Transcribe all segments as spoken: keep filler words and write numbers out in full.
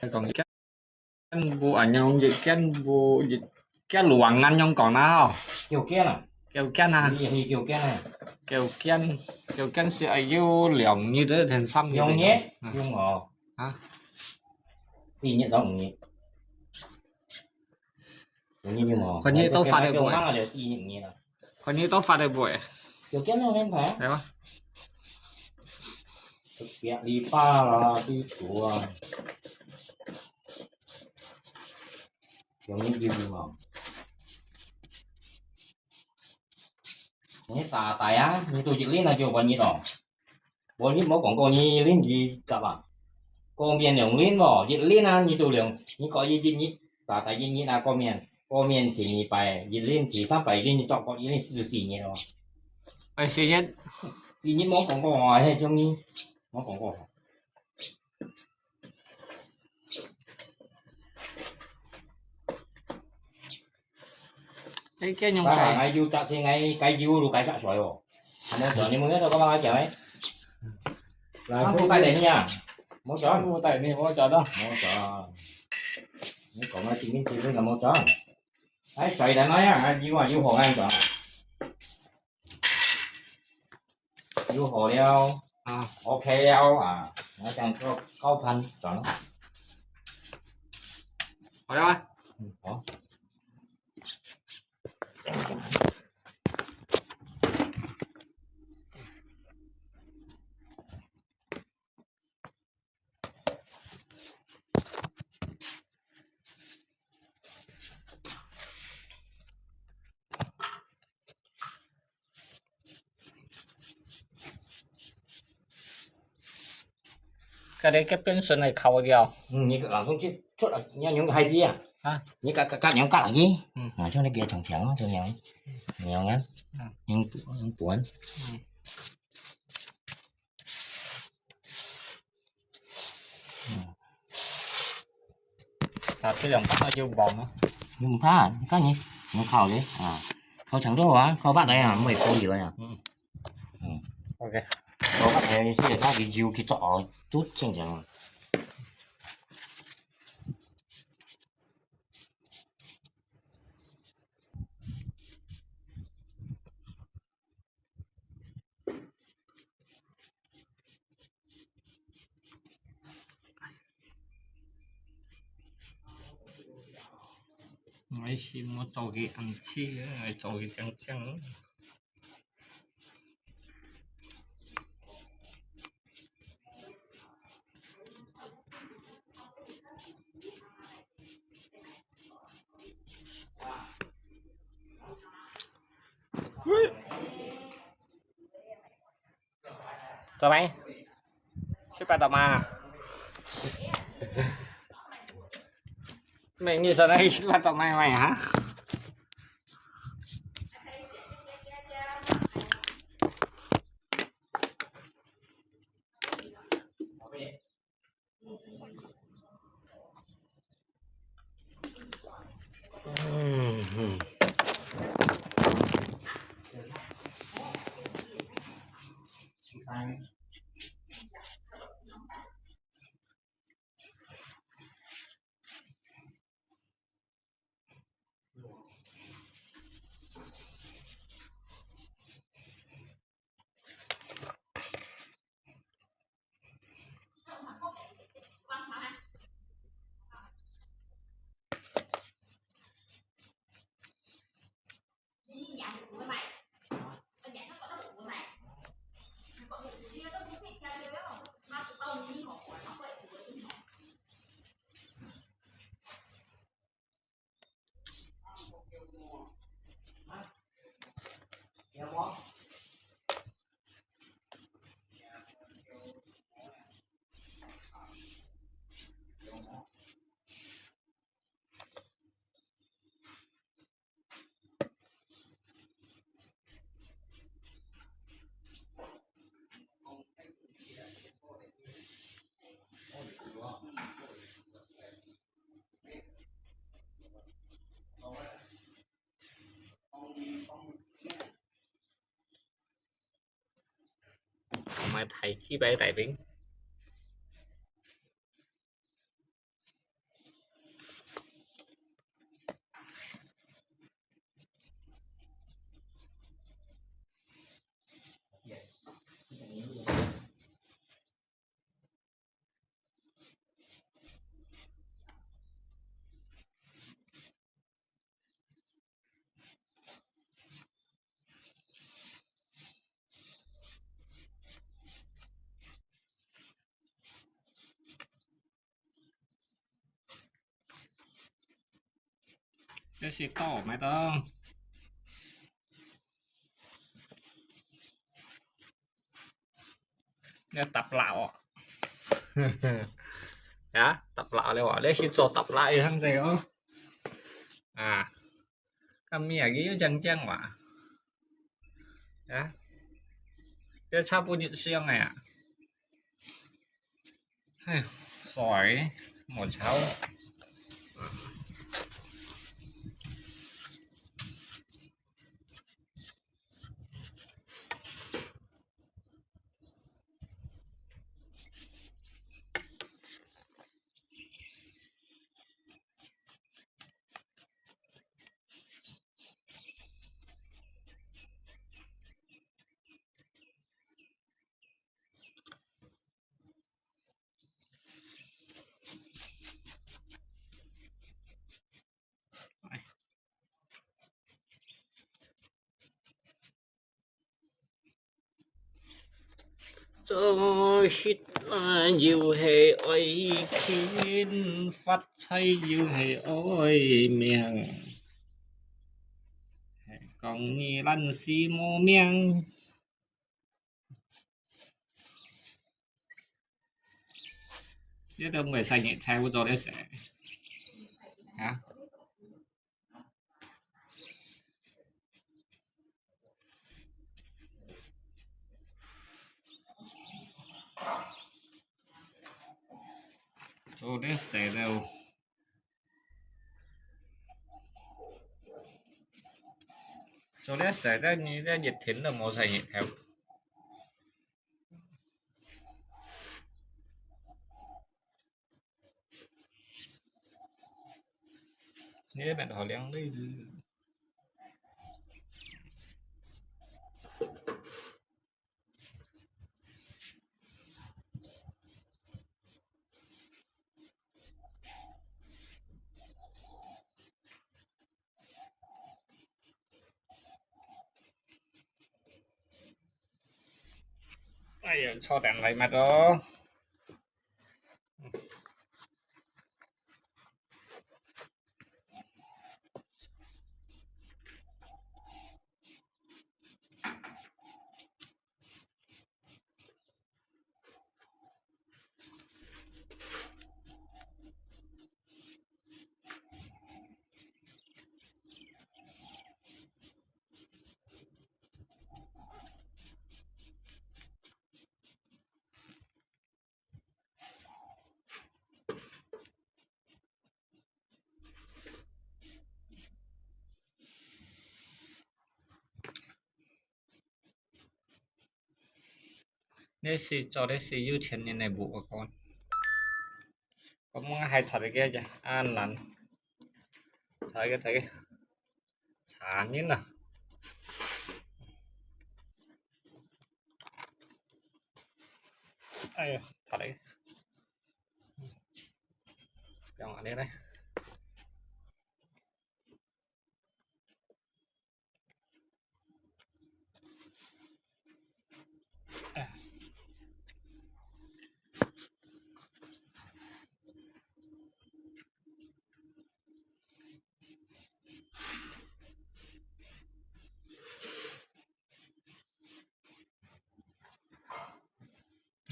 講一間屋啊，用一間屋，一間ruangan用講啦吼。九間啊？九間啊？你係九間啊？九間，九間係愛有兩日定三日？兩日？嗯。用哦。啊？四日到五日。 看你都發得會。看你都發得會。有見到面牌啊？係啊。別籬笆啦，地圖啊。有你有嘛？你打打呀，你都一輪啊就半日哦。 無，你無講過你輪幾隻啊？過面兩輪無？一輪啊，你都兩，你過一日，你大大一日啊，過面，過面第二擺一輪，第三擺一輪，你再過一輪就四日咯。哎，四日。四日無講過啊，迄種你無講過。 哎，該樣啊，該。𠊎有隻先，𠊎該有路該隻水哦。還無轉，你們那時候幹嘛講哎？來，上次帶等你啊，無轉。上次帶你，無轉到。無轉。你講啊，今天今天怎麼轉？哎，水的那樣，哎，有啊，有好看轉。 有好了啊，OK了啊，𠊎想做高攀轉咯。好了啊。嗯，好。 該個本身个烤料。嗯，你个冷空氣出來，你要用海底啊。啊？你个个个用隔冷氣。嗯。啊，像那個長長啊，長長，長啊，嗯。用用本。嗯。 啊，這兩把就黃啊。你毋怕，你看你，你烤咧啊，烤長度啊，烤白个啊，毋會焦油啊。嗯。嗯。OK。烤白个意思係佢油去做，都正常啊。 𠊎係無做佢恁細个，𠊎做佢靚靚个。 做咩？食飽噥嘛？咩意思呢？食飽噥嘛哈？ 嗯，嗯。同埋大氣擺大餅。這係刀，買刀。這搭辣哦。啊，搭辣了哇，這係做搭辣个樣子哦。啊，看面啊，佢又靚靚哇。啊，這差不多係樣个啊。唉，水，無炒。 做穡啊，又係愛勤，發財又係愛命。講你懶尸無命。 這都毋會使日頭做得食。啊？做得食了。 做得食，但你這熱天都無使熱頭。你這邊好涼哩。 哎呀，坐等來嘛都。 這係做得係有錢人个屋啊，講。我們還差一個啫，啊，難。差一個，差一個。 慘人啊！哎呀，差了。放下來。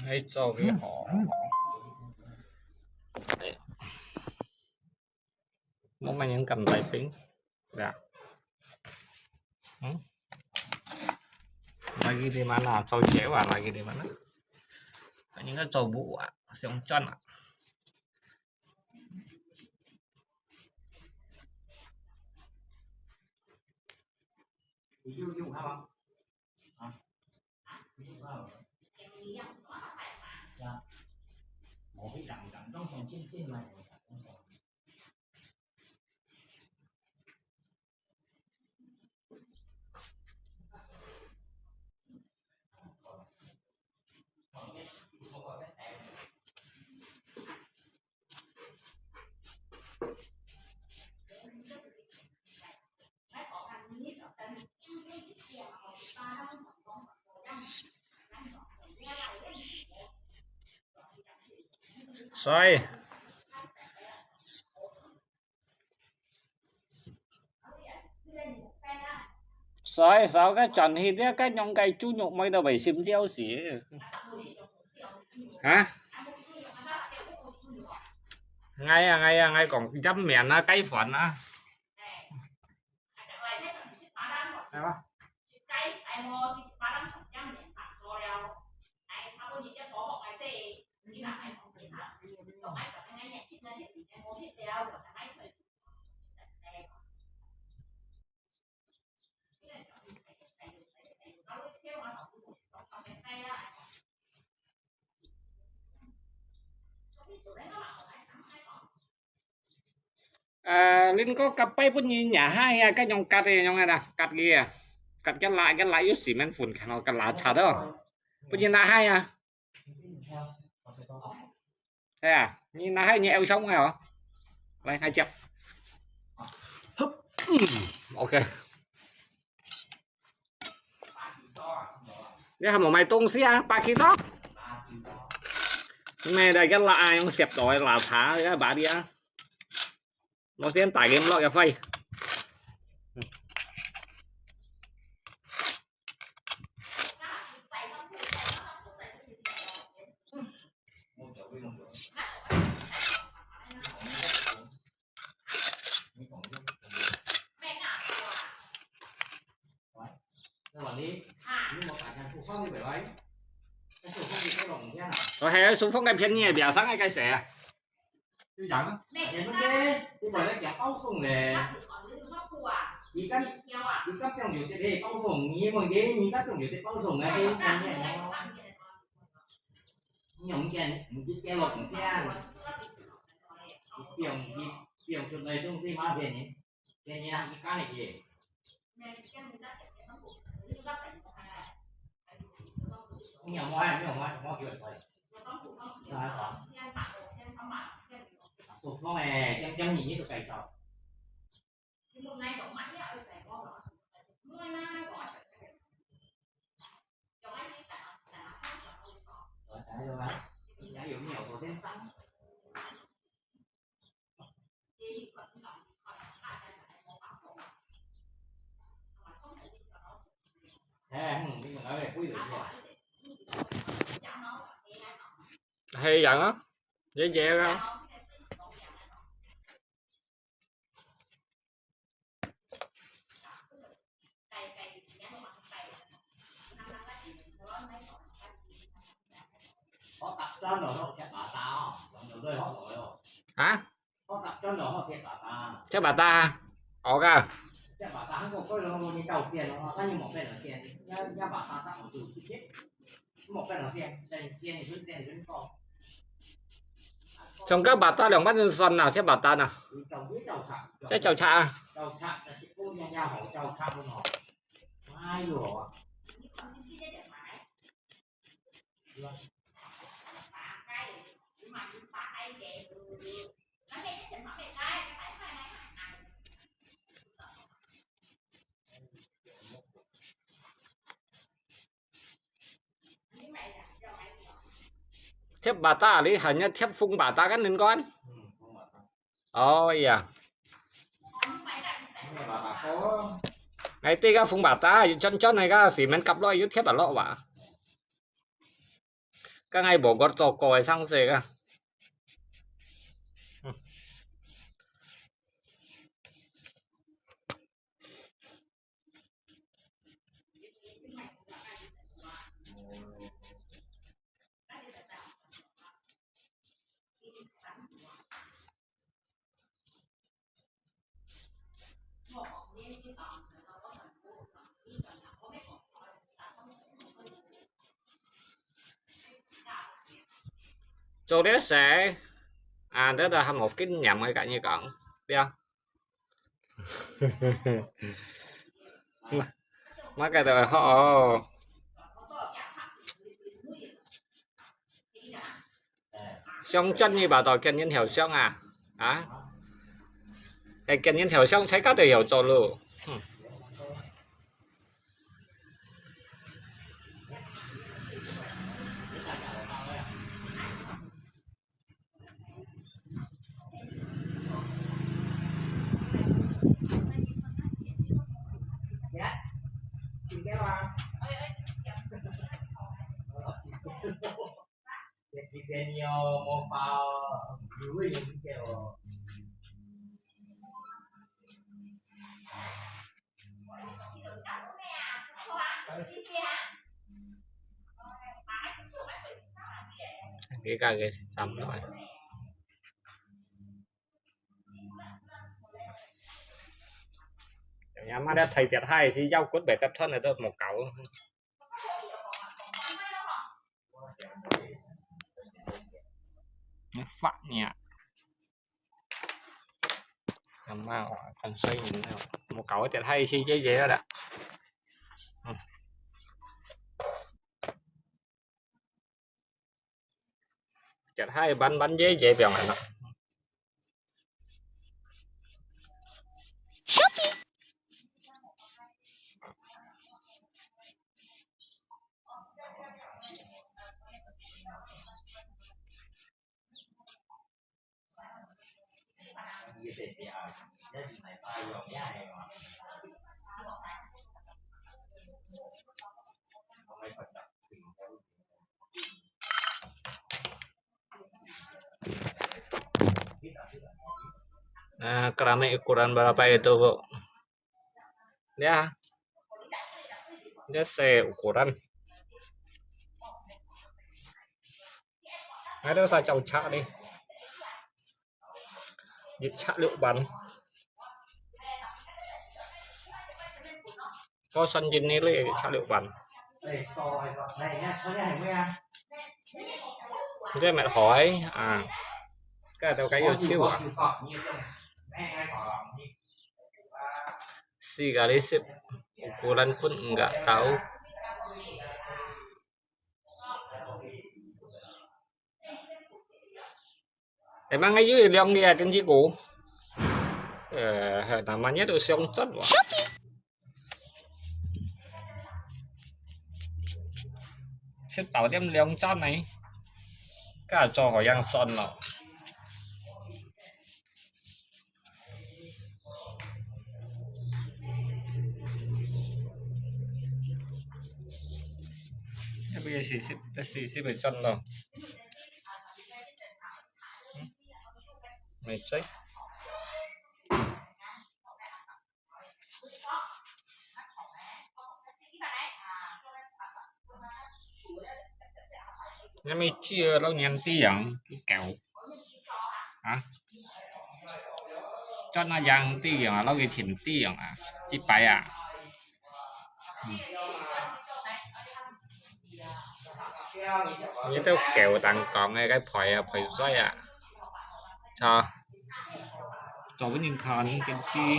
哎，做得好。哎呀，我們應該來冰，對啊。嗯？Lagi di mana? Cau cewek lagi di mana? Kan應該做屋啊，想轉啊。 所以，所以，所以該轉去，這个用个豬肉味道會心焦死。哈？𠊎啊，𠊎啊，𠊎啊，講，一面啊，雞飯啊。係嘛？呃，恁哥，該擺分你拿下啊，該用割个用个啦，割个啊，割个辣，个辣有時免分，看到个辣茶的哦，分你拿下啊。哎呀，你拿下你要上个哦，來，來接。好，嗯，OK。 你還無買東西啊？八千多？買个个辣啊，用攝到个辣茶，个巴黎啊。我先打給落个費。我還有書封个便宜个，比上个該誰啊？就講啊，你問个，你問个講包送咧，你敢，你敢放有得包送？你問个，你敢放有得包送啊？你問个。 你用錢，毋知跌落東西啊？你用，你用出來東西嘛便宜，便宜啊，你講个去。你用麼个？你用麼个？麼个叫人可以？啊，好。手工誒，講講你，你都介紹。 係人啊，爺爺啊。 啊？貼巴達？好个。像該巴達兩萬銀算啊，貼巴達啊。這招拆啊。貼巴達，你喊人貼封巴達个人講？哦呀。哎，這个封巴達，有轉轉个，係免夾落，有貼啊落哇。 該𠊎無過做過个上色个。嗯。做了事，啊，這都還無經驗个，跟你講，對啊。麼，麼个都好哦。 想轉去巴達見人頭相啊？啊？係見人頭相，自家都有做咯。嗯。 呀， Cái cái cái tắm rồi. Nhà má đã thấy tiệt hai thì giao quất bảy tập thân này tôi một cậu. Nó phát nha. Nhà má còn xoay nhìn nào. Một cậu tiệt hai thì dễ dễ đó. Tiệt hai bắn bắn dễ dễ bèo ngắn đó. Nah, keramik ukuran berapa itu, Bu? Ya. Ini seukuran. Ada saya cak ni. Ini cak liu ban. Có sẵn trên này lấy chả lựu bắn. Cái mệt hỏi à. Cái tao cái yêu chiêu à. Xì gà đi xếp. Ukuran pun enggak tahu. Emang ayu ilang dia kan jiku. Eh, namanya tu siong chot wa. Xếp tàu điểm liang chọn này. Cả cho họ yang son lọ. Bây giờ xì xếp, ta xì xếp về chọn lọ. Mày check. Nó mới chia lâu niên tí yang, cái kéo. Hả? Cho nó yang tí yang, lâu cái thiện tí yang à. Chỉ bài à. Như tao kéo tăng con cái, cái phổi à, phổi rơi à. Cho. Cho với những con cái tí.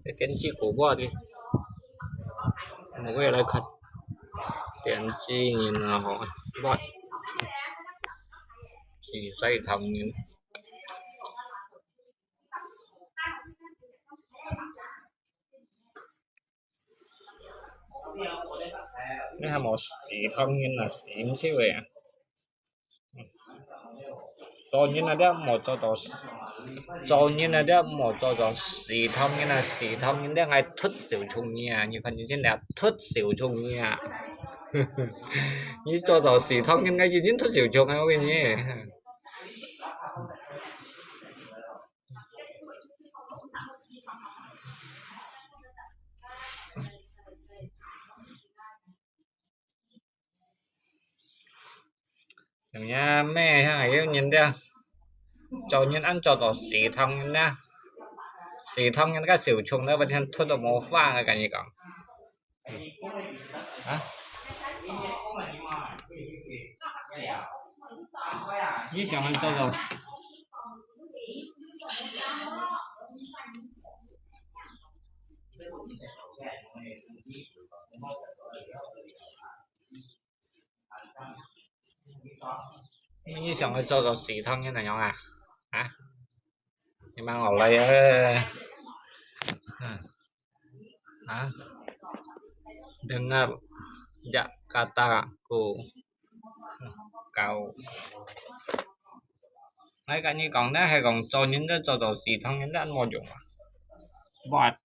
Cái tiến sĩ của vợ đi. Một cái là thật. Tiến sĩ nhìn là họ vợ. Chỉ say thầm nhìn. Nó hay một sĩ thông nhân là sĩ không xíu vậy à. Cho nhân là đó một cho tàu, cho nhân là đó một cho tàu sĩ thông nhân là sĩ thông nhân đó ngay thất xỉu chung nha, như phần như thế nào thất xỉu chung nha. Như cho tàu sĩ thông nhân ngay chỉ chính thất xỉu chung ngay ok nhé. Nhá, mẹ ha, yêu nhìn đi. Cho nhân ăn cho tỏ sĩ thông nhân nha. Sĩ thông nhân các xỉu chung đó, vẫn thốt được một pha là cái gì còn. Hả? 你想要做到你想要做到食堂个哪樣啊？啊？你慢落來啊！嗯，啊？Dengar jak kataku，狗。𠊎跟你講，你係講做人都做到食堂人都無用啊！What？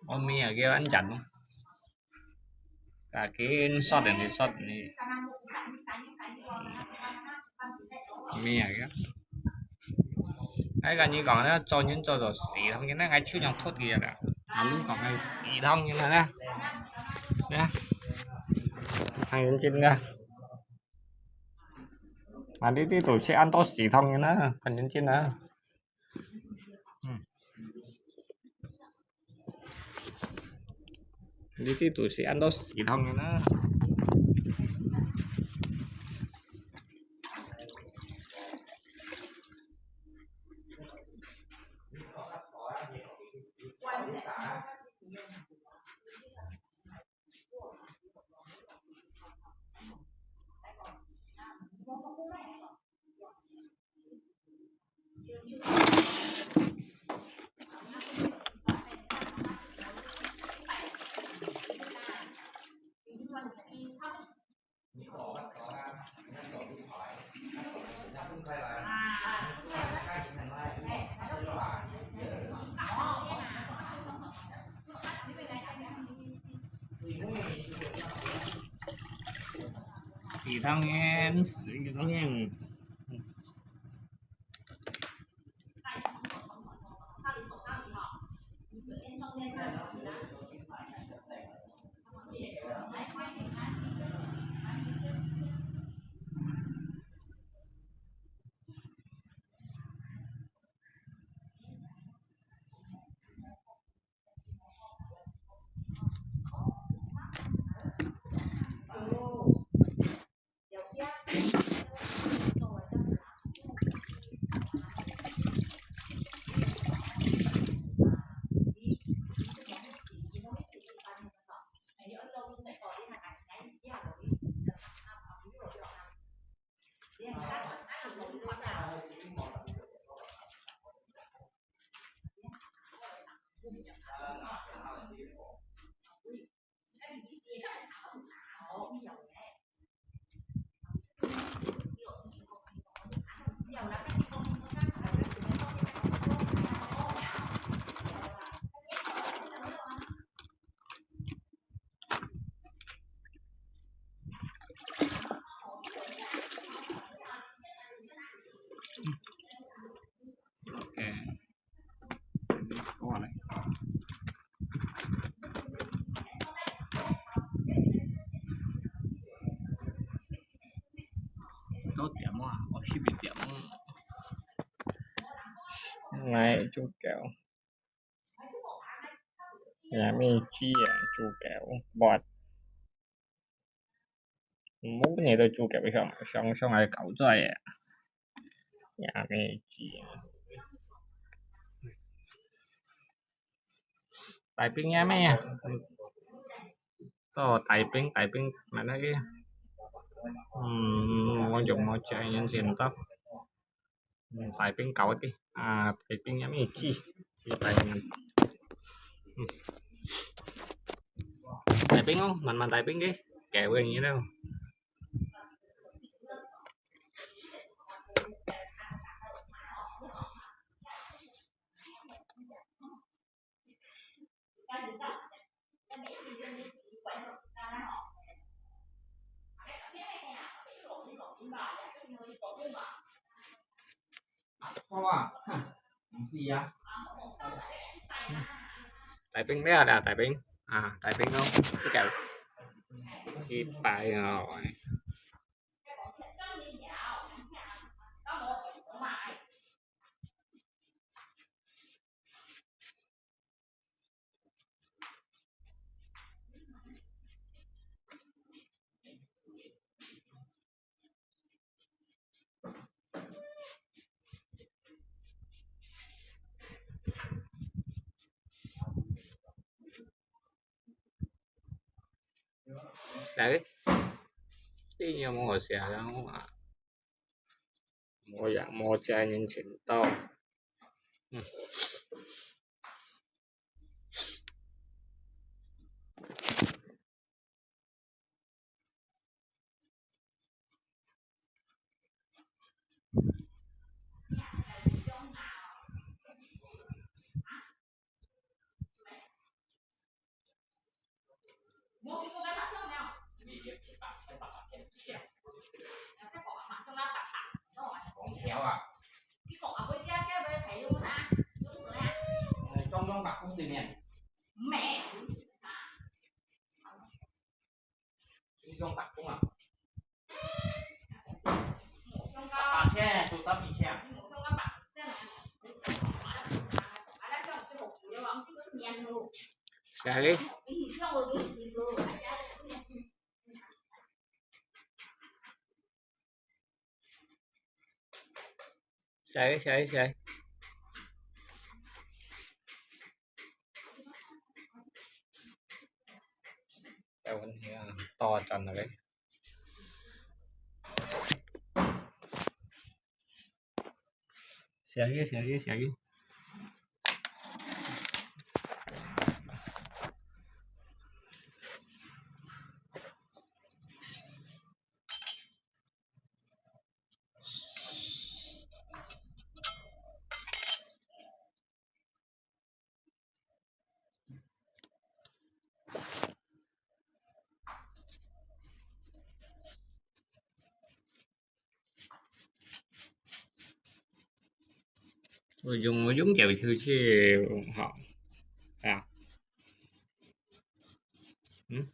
我面啊，叫恁樣咯。啊，緊short定係short呢？面啊，叫。哎，跟你講咧，做人做到食堂人咧，𠊎手上脱去啦。啊，你講个食堂人啊，咧，咧，看認真啊。啊，你這都係恁多食堂人啊，看認真啊。 嗯。你這都係恁多食堂人啊。食堂人，食堂人。 OK，過來。到點啊，我係毋係點啊？來，就搞。 Yummy G啊，豬狗，what？毋好你都豬狗，想，想，想來搞罪啊！Yummy G啊。大餅Yummy啊！到大餅，大餅，買那個，嗯，我用我家人錢到。 嗯，大餅搞个，啊，大餅Yummy G，係大餅。嗯。大餅哦，滿滿大餅个，搞个你了。好啊，哼，毋是啊。大餅了啦，大餅啊，大餅咯，一个一百哦。誰？你有無寫？然後啊，無呀，無寫人請到。嗯。 誰？誰？誰？在問題啊，到站了嘞。下雨，下雨，下雨。 我用，我用這个手機，好，哎呀，嗯，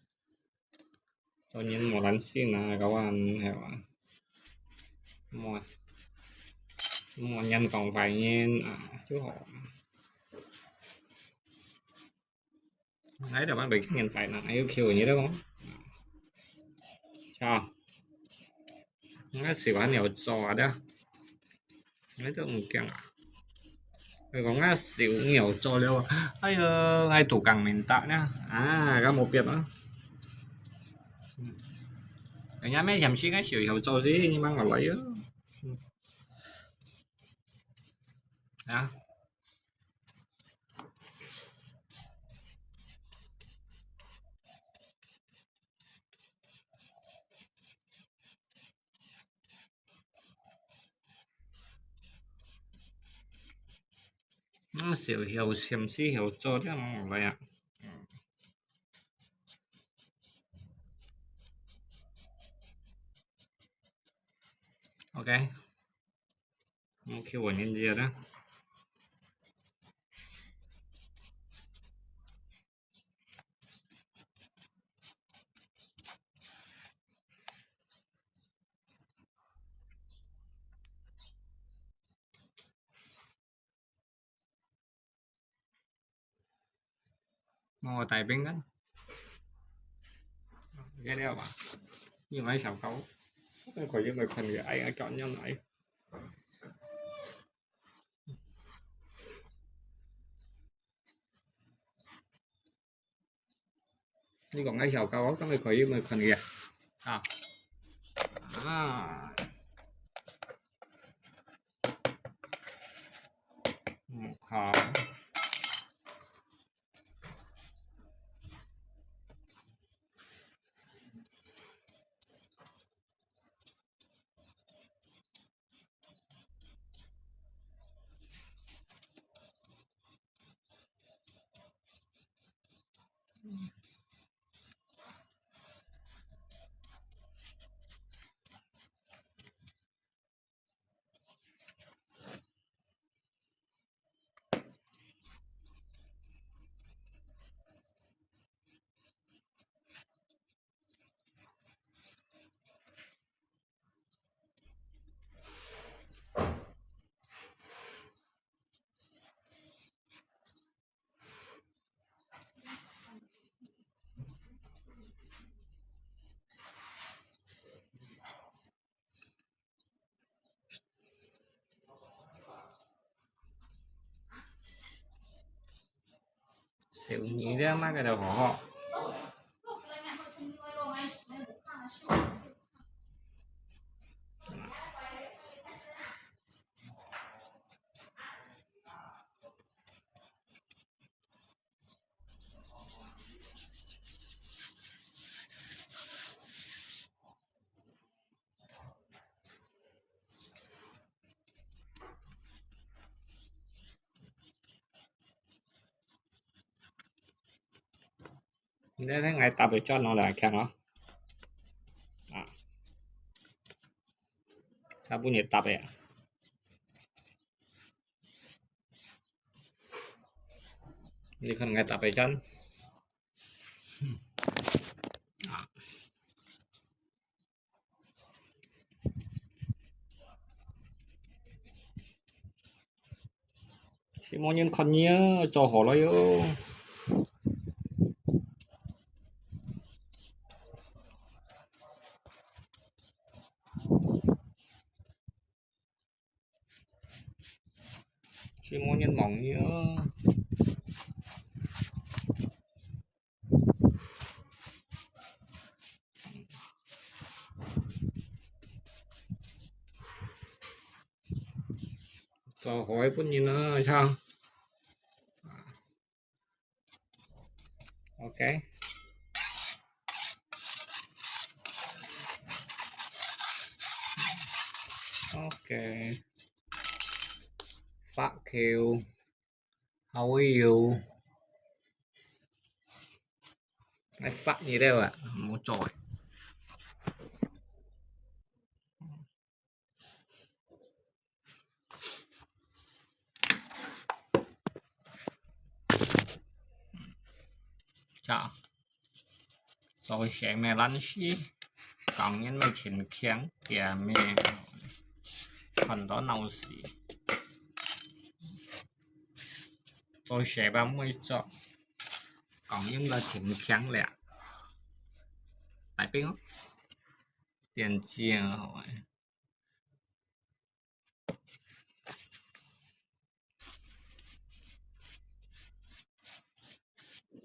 昨天無人信啊，搞完係嘛？無，無人講懷念啊，就好啊。 𠊎這班北京人擺呢，還有Q你了哦。啊，𠊎食完了做啊的，𠊎都毋驚啊。𠊎講𠊎食了做了，哎喲，𠊎都講明白呢，啊，該無變啊。嗯，人家沒想起該小小做事，你慢慢來喲。嗯，啊。 嗯，小小心思小做這樣來啊。嗯。OK。 OK，我連接了。無大餅乾。該了吧？你買小糕，你可以買看个，哎呀，搞樣來。你講該小糕，我今日可以買看个啊。啊。啊。嗯，好。 嗯。你這麼个都好好。你看𠊎搭个轉落來看哦。啊，差不多搭个啊。你看𠊎搭个轉。啊。 係無人看你啊，做好了喲。係無人望你啊。 做好个分人啊，唱。OK。OK。Fuck you。 How are you？來發你了啊，無做啊。Chào。 做事無懶尸，講人無情強，驚咩？看到惱死。做事無會做，講人無情強了。大兵哦，點睛哦。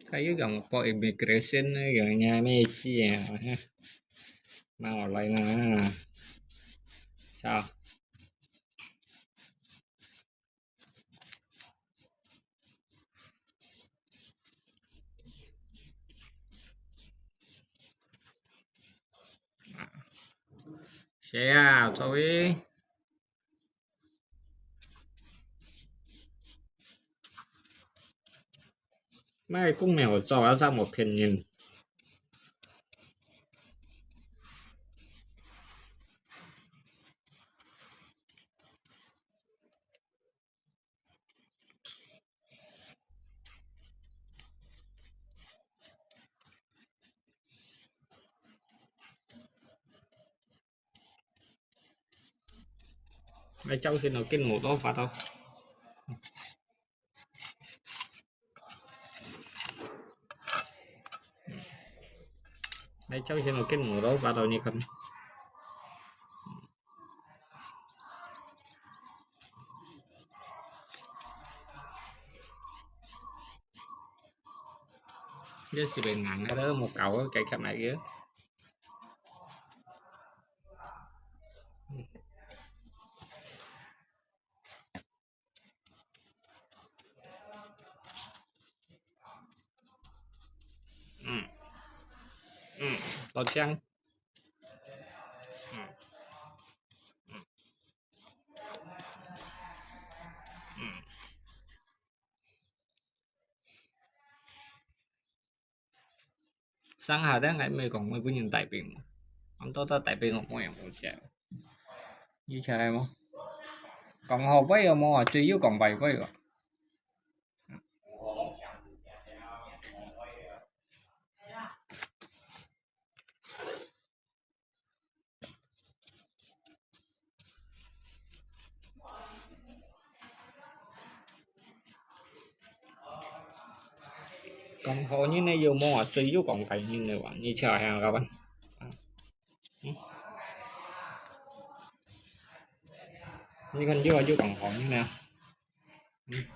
Kayu yang po immigration na yang niya may siya. Mau lai na. Sao? Siya, sorry. 莫講無做啊，啥無騙人。 來，朝晨就見無到發到。來，朝晨就見無到發到，你看。 這係會硬个，都無搞个，該看哪個？嗯，嗯，多謝。嗯，嗯，嗯。 上下咧，𠊎毋係講每個人大兵嘛，講到大兵，𠊎無樣無隻，以前係無，講好話又無啊，最又講壞話啊。 講好人个又無啊，最又講壞人个話，你就係恁樣个。嗯。你看又啊，又講好人个。嗯。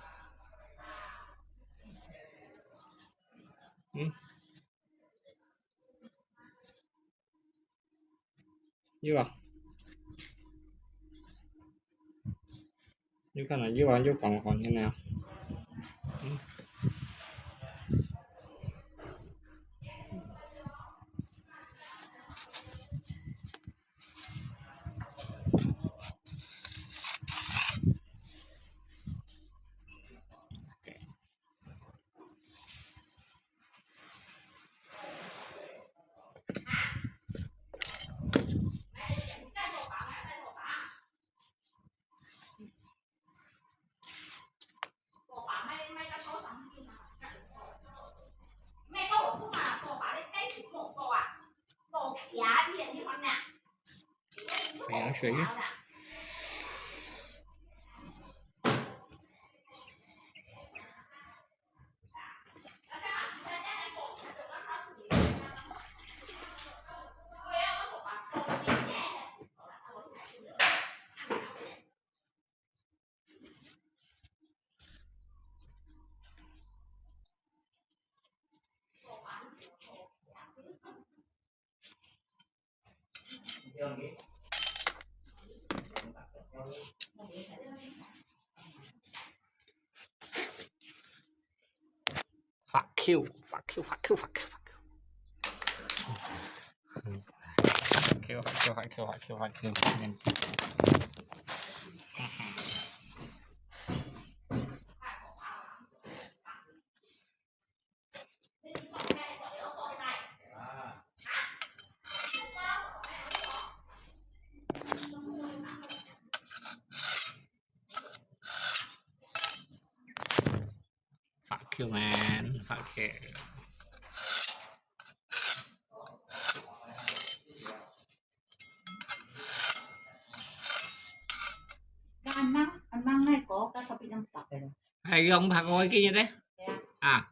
嗯。有啊。有可能有啊，有光环现在啊。嗯。海洋学院。Fuck you, fuck you, fuck you, fuck you, fuck you. Fuck you, fuck you, fuck you, fuck you, fuck you. ，fuck you man，fuck you。該恁樣，恁樣个歌，該差不多兩百个咯。係兩百个今日咧？係啊。啊，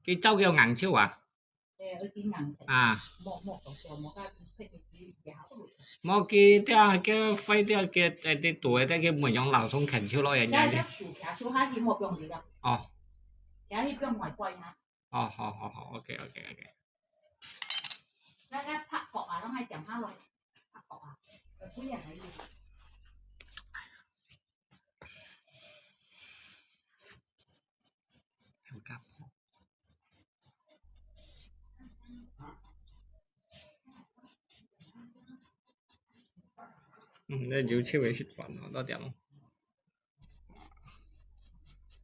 佢照佢个硬手啊。誒，愛變硬个。啊。莫，莫講笑，莫甲佢，佢，佢，佢，佢好無？莫佢，這樣佢壞掉，佢，誒，佢堵，佢，佢無用老松肯手咯，人家。這，這手，這手下去莫放你啦。哦。這去放外背啦。 哦，好，好，好，OK，OK，OK。該，該拍角啊，攏愛點下來，拍角啊，有幾樣个意思。嗯，該油漆會食飯哦，到點哦。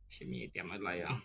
啥物點啊來啊？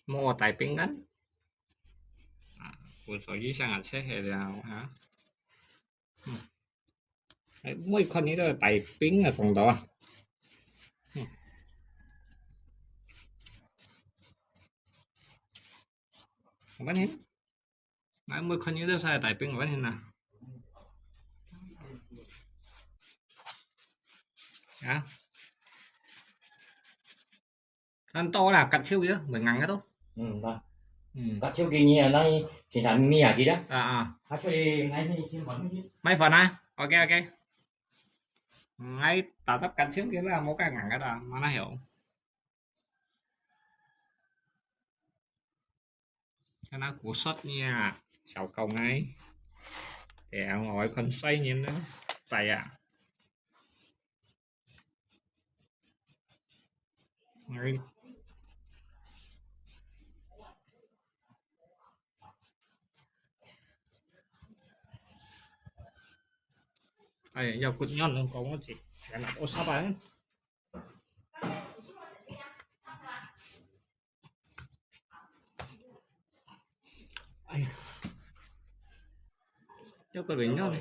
無帶餅乾。啊，我手機上啊，切開了啊。嗯。哎，每款你都有帶餅啊，放到啊。嗯。好吧，你。 𠊎每看你都係大兵，𠊎天啊。啊？恁多啦，割手个，會硬个都。嗯，那。嗯。割手給你啊，那你警察咪咪啊，記得。啊，啊。啊，出去買那些買那些。買飯啊？OK，OK。𠊎打得割手个啦，無介硬个啦，mana曉。 看那古色呢，小狗𠊎。哎呀，𠊎看衰人呢，在呀。哎。哎，要骨軟了，講我這，原來我上班。 哎呀，要个人要呢。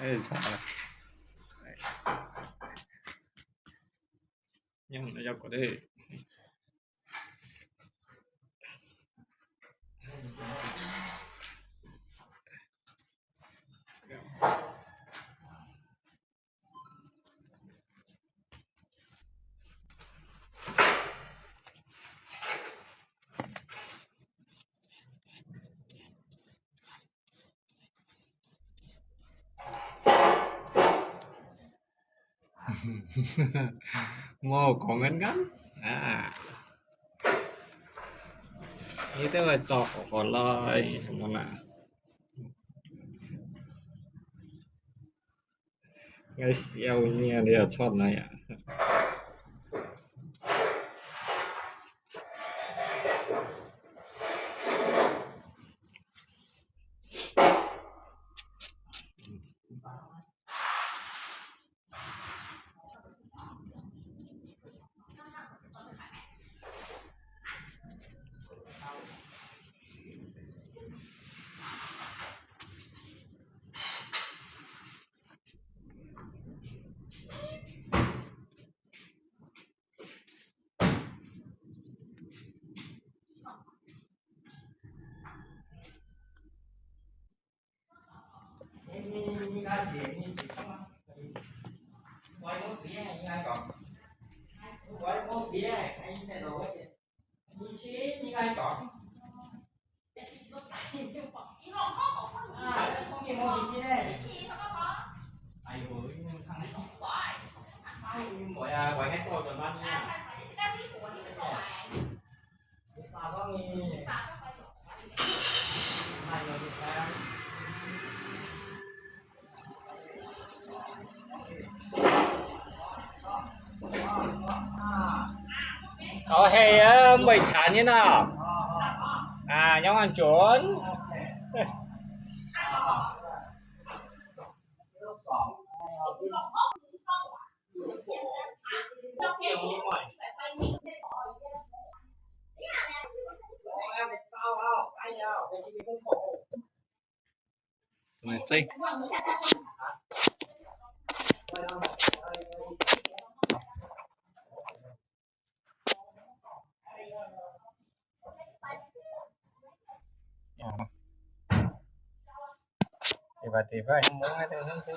哎，差了。哎。用了要过得。 無comment kan？啊，你都會做好好咯，什麼啦？ 𠊎笑你啊，你又出來啊。 哦，係啊，毋會殘忍啊。啊，仰般準？Tiba-tiba yang mau ada nanti.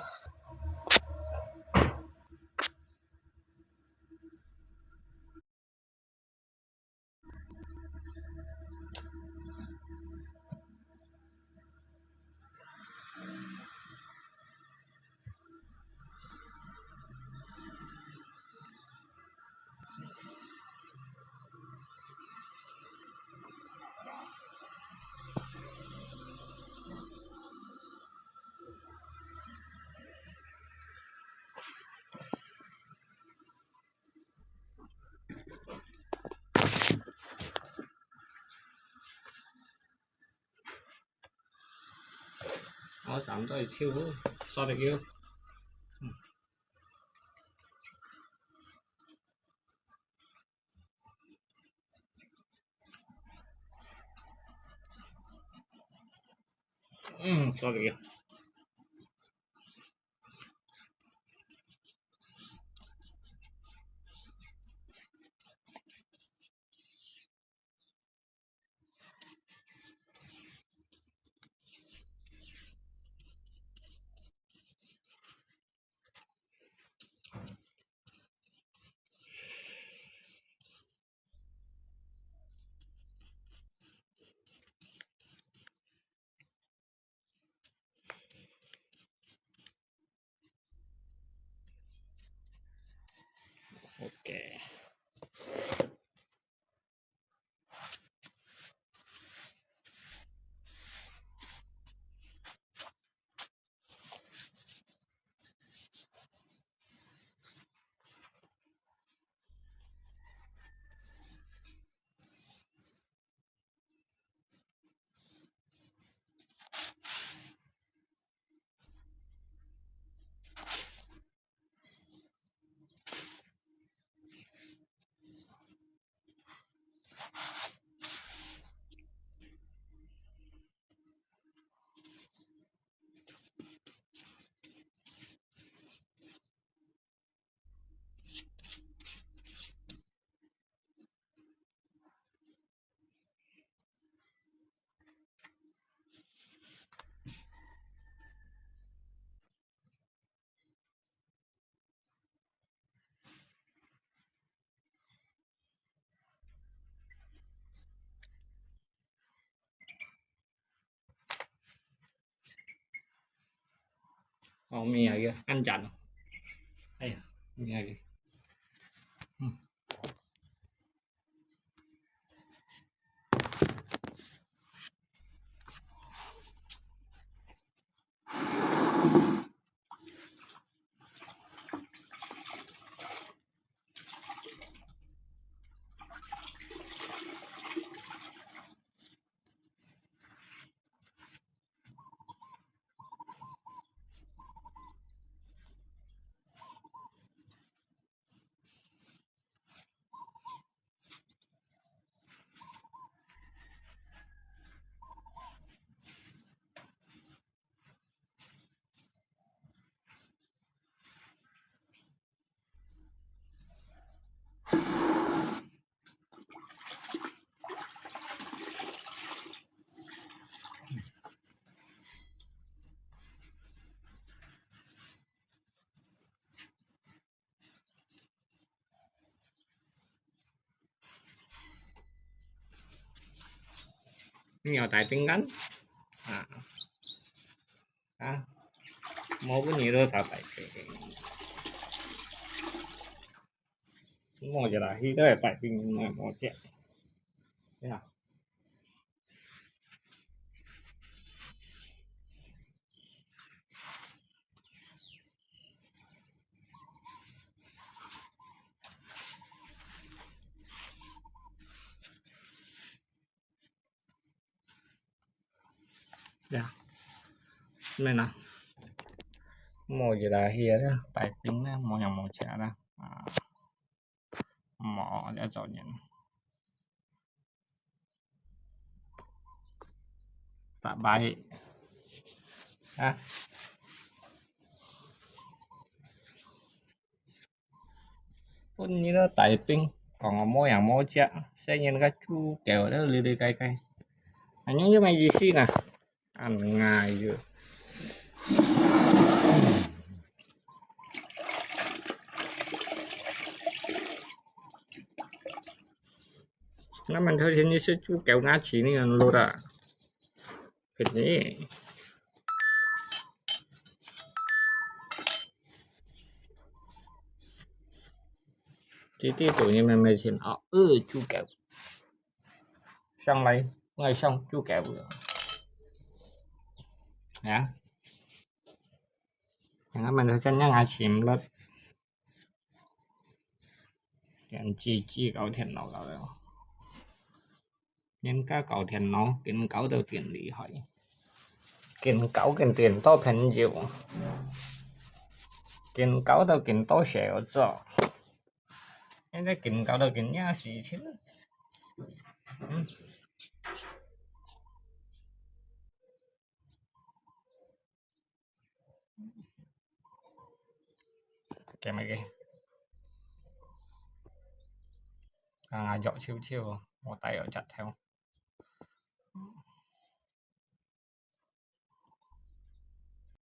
我站到去手，刷得有。嗯，刷得有。OK。哦，没有一个按鍵了。哎呀，没有一个。嗯。你要带饼干？啊，啊，无分你都找带饼。我就来，伊都会带饼，我无食。对啊。 呀，咩啦？無一个去啊，大兵咧，無人無車啦，啊，無，這做人。拜拜。啊。 分你个大兵，講我無樣無隻，細人个豬狗都裡裡該該，恁樣有麼意思呢？恁樣就，那麼頭先你食豬狗牙齒，你很落啊？ 便宜。弟弟做你妹妹先啊，呃，豬狗。上來，我上豬狗了。啊？人家們都在那牙齒了。 電子機搞電腦搞了，人家搞電腦，電搞到真厲害。緊交緊多朋友，緊交到緊多小組，現在緊交到緊多事情。嗯。 Kèm kì. Ngajok chiu chiu, 無帶有隻頭。